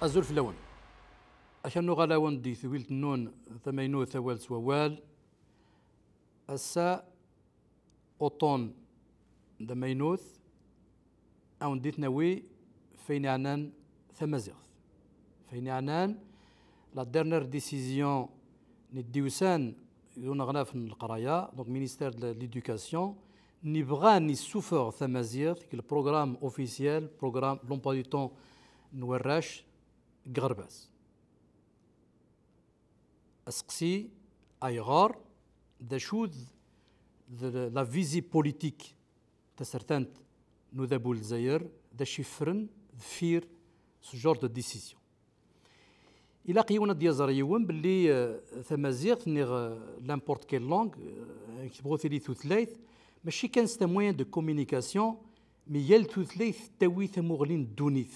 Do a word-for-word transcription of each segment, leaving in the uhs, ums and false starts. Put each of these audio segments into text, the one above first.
Azul fell-awen. Akken nuɣal-awen-d di twilt-nnun tamaynut, awal s wawal. Ass-a, uṭṭun d amaynut, a wen-d-itnawi f ayen yeɛnan tamaziɣt. F ayen yeɛnan la dernière décision n iddiwsan d uneɣlaf n leqraya, donc ministère de l'éducation, n ibɣan issufeɣ tamaziɣt deg le programme officiel, programme, l'emploi du temps n warrac deg uɣerbaz. Aseqsi, ayɣer? D acu d, d la visée politique tasertant n udabu n Lezzayer, d acu yeffren deffir ce genre de décision? Ilaq yiwen ad d-yaẓer yiwen belli, euh, tamaziɣt, niɣ, euh, n'importe quelle langue, euh, amek tebɣu tili tutlayt, mačči kan c'est un moyen de communication, mais yal tutlayt tettawi tamuɣli n ddunit.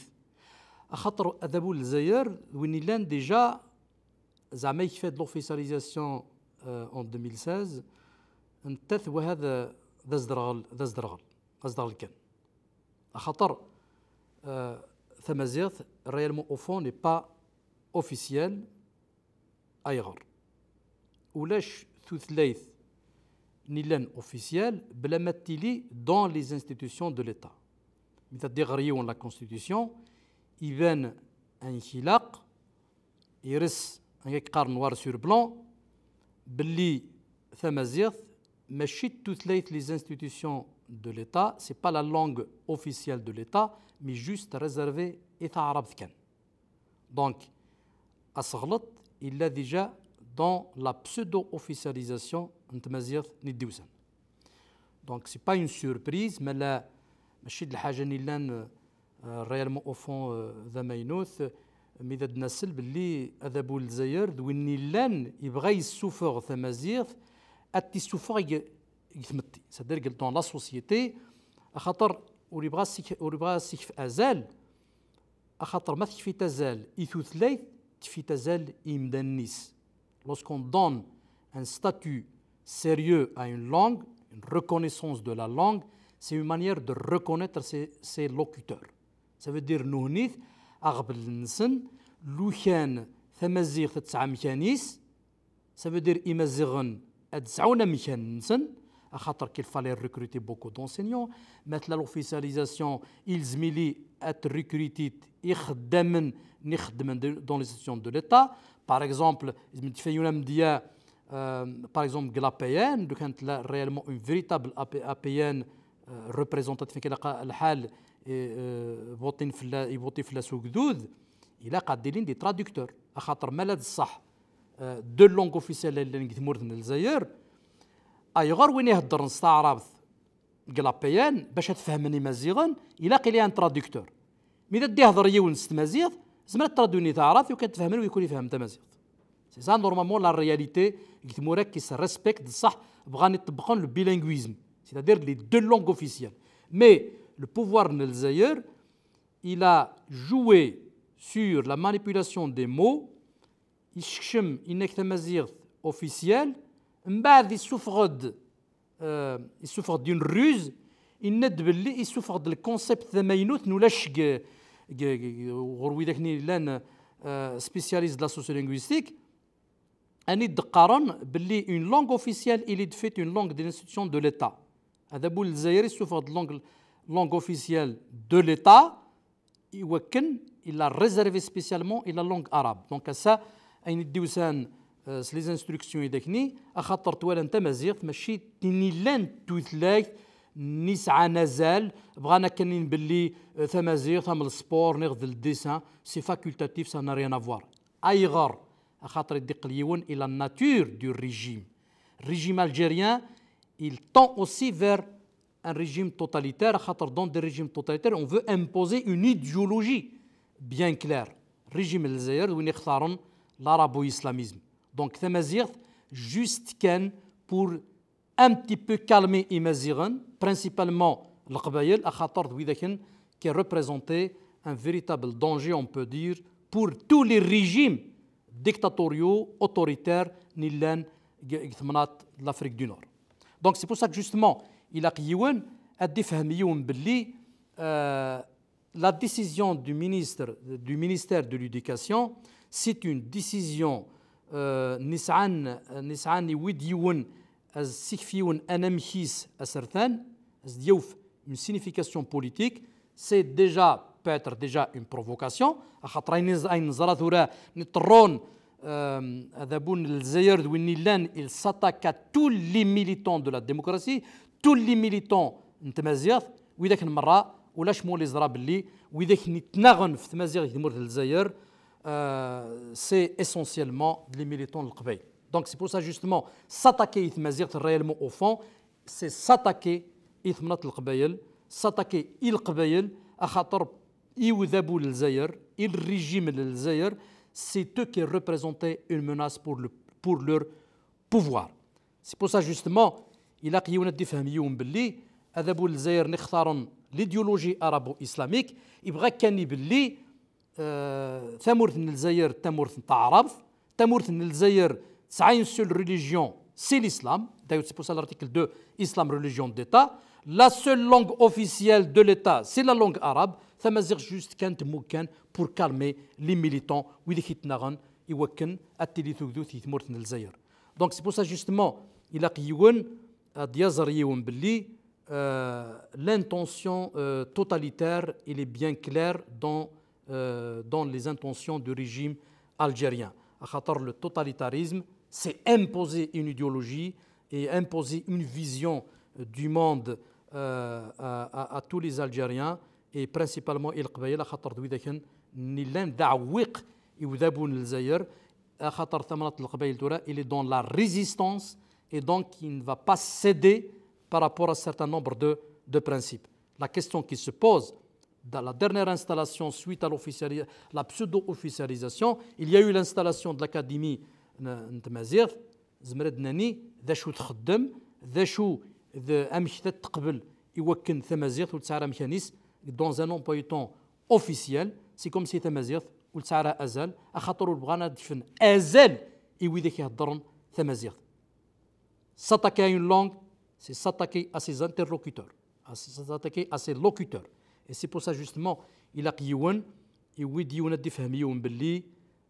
Axaṭer adabu n Lezzayer d win illan déjà, zeɛma yekfa-d l'officialisation, euh, en deux mille seize, nettat waha d, d azderɣel, d azderɣel, d azderɣel kan. Axaṭer, euh, tamaziɣt, réellement, au fond, n'est pas officielle. Ayɣer? Ulac tutlayt n illan officielle bla ma tili dans les institutions de l'État. Mi teddi ɣer yiwen la constitution, iban amek ilaq, ires, amek qqaren, noir sur blanc, belli tamaziɣt mačči d tutlayt les institutions de l'État, c'est pas la langue officielle de l'État, mais juste réservée i taɛrabt kan. Donc, aseɣleṭ yella déjà dans la pseudo-officialisation n tmaziɣt n iddiwsan. Donc, c'est pas une surprise, ma la, mačči d lḥaǧa n illan, euh, réellement, au fond, euh, d amaynut, mi d ad nasel belli adabu n Lezzayer d win illan yebɣa yessufeɣ tamaziɣt, ad t-issufeɣ deg, deg tmetti, c'est-à-dire dans la société, axaṭer ur yebɣa as-, ur yebɣa as-ikf azal, axaṭer ma tekfi-t azal i tutlayt, tekfi-t azal i yimdanen-is. Lorsqu'on donne un statut sérieux à une langue, une reconnaissance de la langue, c'est une manière de reconnaître ses, ses locuteurs. Ça veut dire, nuhnit aɣbel-nsen, lukan tamaziɣt tesɛa amkan-is, ça veut dire, imaziɣen ad sɛun amkan-nsen, axaṭer qu'il fallait recruter beaucoup d'enseignants. Ma tella l'officialisation, ilzem-it ad recruter ixeddamen n ixeddmen de, dans les institutions de l'État. Par exemple, izem tfayun amedya, euh, par exemple, deg l'A P N, lukan tella réellement une véritable A P, A P N, euh, représentative, akken ilaq lḥal, et, euh, votin fella, i voté fell-as ugdud, ilaq ad d-ilin des traducteurs. Axaṭer ma la d ṣṣeḥ, euh, deux langues officielles ay yellan deg tmurt n Lezzayer, ayɣer win iheddren s taɛrabt deg l'A P N, bac ad fehmen imaziɣen, ilaq il y a un traducteur. Mi d ad d-ihder yiwen s tmaziɣt, zemren ad traduin i taɛrabt, yukan ad fehmen wi kun ifhem tamaziɣt. C'est ça, normalement, la réalité, deg tmura qui se respecte, d ṣṣeḥ, bɣan iṭebbqen le bilinguisme, c'est-à-dire les deux langues officielles. Mais le pouvoir n Lezzayer, il a joué sur la manipulation des mots, yessekcem, yenna-k tamaziɣt officielle, mbeɛd yessufeɣ-d, euh, yessufeɣ-d une ruse, yenna-d belli yessufeɣ-d le concept d amaynut n ulac g, g, g, ɣur widak-nni llan, euh, spécialistes de la sociolinguistique, ani d-qqaren belli une langue officielle, il est de fait une langue de l'institution de l'État. Adabu n Lezzayer yessufeɣ-d langue, langue officielle de l'État, iwakken il a réservé spécialement i la langue arabe. Donc ass-a, ayen i d-iwsan, euh, s les instructions i d akni, axaṭer twalan tamaziɣt mačči d tin illan d tutlayt n isɛan azal, bɣan akken in belli, euh, tamaziɣt am le sport, niɣ d le dessin, c'est facultatif, ça n'a rien à voir. Ayɣer? Axaṭer i d-iqqel yiwen i la nature du régime. Régime algérien, il tend aussi vers un régime totalitaire, axaṭer dans des régimes totalitaires, on veut imposer une idéologie bien claire. Régime n Lezzayer d win ixtaren l'arabo-islamisme. Donc tamaziɣt juste kan pour un petit peu calmer imaziɣen, principalement leqbayel, axaṭer d widak-n qui représentaient un véritable danger, on peut dire, pour tous les régimes dictatoriaux, autoritaires, n illan deg, deg temnaḍt de l'Afrique du Nord. Donc c'est pour ça que justement, ilaq yiwen ad d-ifhem yiwen belli, euh, la décision du ministre, du ministère de l'Éducation, c'est une décision, euh, nesɛan, nesɛan i wid yiwen, as-, sikf yiwen anamek-is asertan, as-d-yawf une signification politique, c'est déjà, peut-être déjà une provocation, axaṭer ayen, ayen neẓra tura, neṭṭerrun, euh, adabu n Lezzayer d win illan, il s'attaque à tous les militants de la démocratie, tous les militants n tmaziɣt, widak n merra, ulac ma ur yeẓra belli widak n yettnaɣen f tmaziɣt deg tmurt n Lezzayer, euh, c'est essentiellement les militants n Leqbayel. Donc c'est pour ça justement, s'attaquer i tmaziɣt réellement au fond, c'est s'attaquer i temnaḍt n Leqbayel, s'attaquer i Leqbayel, axaṭer i udabu n Lezzayer, i le régime n Lezzayer, c'est eux qui représentaient une menace pour le, pour leur pouvoir. C'est pour ça justement, ilaq yiwen ad d-ifhem yiwen belli adabu n Lezzayer nni xtaren l'idéologie arabo-islamique, ibɣa kan i belli, euh, tamurt n Lezzayer d tamurt n taɛrabt, tamurt n Lezzayer tesɛa une seule religion, c'est l'islam. D'ailleurs, c'est pour ça l'article deux, islam religion d'État. La seule langue officielle de l'État, c'est la langue arabe. Tamaziɣt juste kan temmug kan pour calmer les militants, widak yettnaɣen i wakken ad tili tugdut i tmurt n Lezzayer. Donc c'est pour ça justement, ilaq yiwen ad d-yaẓer yiwen belli, euh, l'intention, euh, totalitaire, il est bien clair dans, euh, dans les intentions du régime algérien. Axaṭer le totalitarisme, c'est imposer une idéologie et imposer une vision, euh, du monde, euh, à, à, à tous les Algériens et principalement i Leqbayel, axaṭer d widak n illan d aɛewwiq i udabu n Lezzayer, axaṭer tamnaḍt n Leqbayel tura, il est dans la résistance et donc il ne va pas céder par rapport à un certain nombre de, de principes. La question qui se pose, dans la dernière installation suite à l'officiali-, la pseudo-officialisation, il y a eu l'installation de l'Académie n, n tmaziɣt, zemmer ad nani d acu txeddem, d acu d amek ad teqbel i wakken tamaziɣt ur tesɛi ara amkan-is dans un emploi du temps officiel, c'est comme si tamaziɣt ur tesɛi ara azal, axaṭer ur bɣan ad ǧfen azal i widak iheddren tamaziɣt. S'attaquer à une langue, c'est s'attaquer à ses interlocuteurs, à s-, s'attaquer à ses locuteurs. Et c'est pour ça justement, ilaq yiwen, iwwi-d yiwen ad d-ifhem yiwen belli,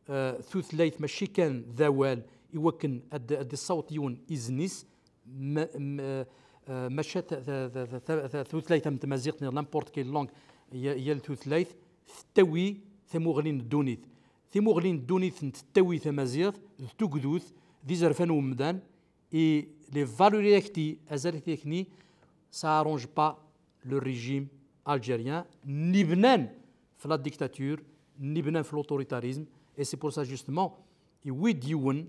euh, tutlayt mačči kan d awal i wakken ad, ad d-issaweḍ yiwen izen-is, ma, ma, euh, mačči ta, ta, ta, ta, ta, tutlayt am tmaziɣt neɣ n'importe quelle langue, ya-, yal tutlayt tettawi tamuɣli n ddunit. Timuɣli n ddunit n tettawi tamaziɣt d tugdut d izerfan n umdan, et les valeurs yakti, azal yakni, ça arrange pas le régime algérien, ni bnan f la dictature, ni bnan f l'autoritarisme, et c'est pour ça justement, iwwi-d yiwen,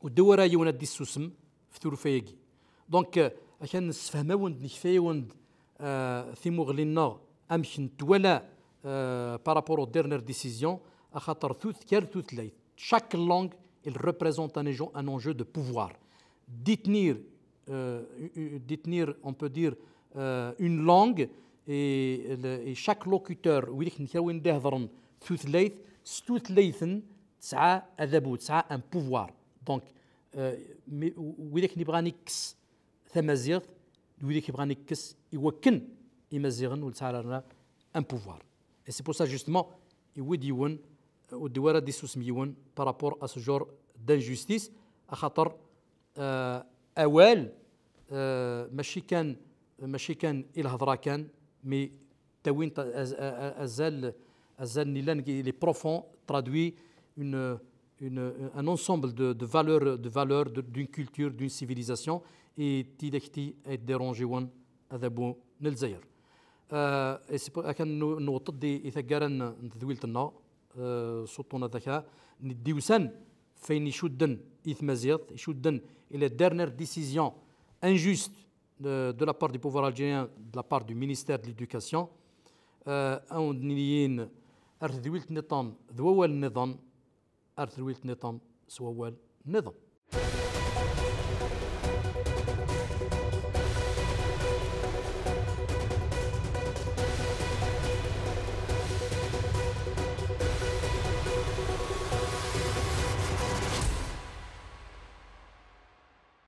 ur d-wara yiwen ad d-issusem f turfa-agi. Donc, euh, akan nessefhem-awen-d, nekfa-awen-d, euh, timuɣli-nneɣ, amek n twala, euh, par rapport aux dernières décisions, axaṭer tut-, kal tutlayt, chaque langue, elle représente un enjeu, un enjeu de pouvoir. Détenir, euh, u-, u-, détenir, on peut dire, euh, une langue, et, le, et chaque locuteur, widak n kra win d-ihedren tutlayt, s tutlayt-n tesɛa adabu, tesɛa un pouvoir. Donc, euh, mi-, widak n ibɣan ikkes tamaziɣt, d widak ibɣan ikkes i wakken imaziɣen ur tesɛa ara un pouvoir. Et c'est pour ça, justement, iwwi-d yiwen, euh, ur d-wara ad d-issusem yiwen par rapport à ce genre d'injustice, axaṭer, euh, awal, euh, mačči kan, mačči kan i lhedra kan, mais tawint az-, a-, a-, azal, azal n illan, il est profond, traduit une, une, un ensemble de, de valeurs, de valeurs de, d'une culture, d'une civilisation, et tidakti ay dérange adabu n Lezzayer. Euh, et c'est pour, akan nu-, newweḍ-d i, i taggara n, n tedwilt-nneɣ, euh, s uṭṭun adaka, n diwsan f ayen icudden i tmaziɣt, icudden i les dernières décisions injustes de, de la part du pouvoir algérien, de la part du ministère de l'Éducation. Euh, awen-d-niniyin ar tedwilt nniḍen d wawal nniḍen, ar tedwilt nniḍen s wawal nniḍen.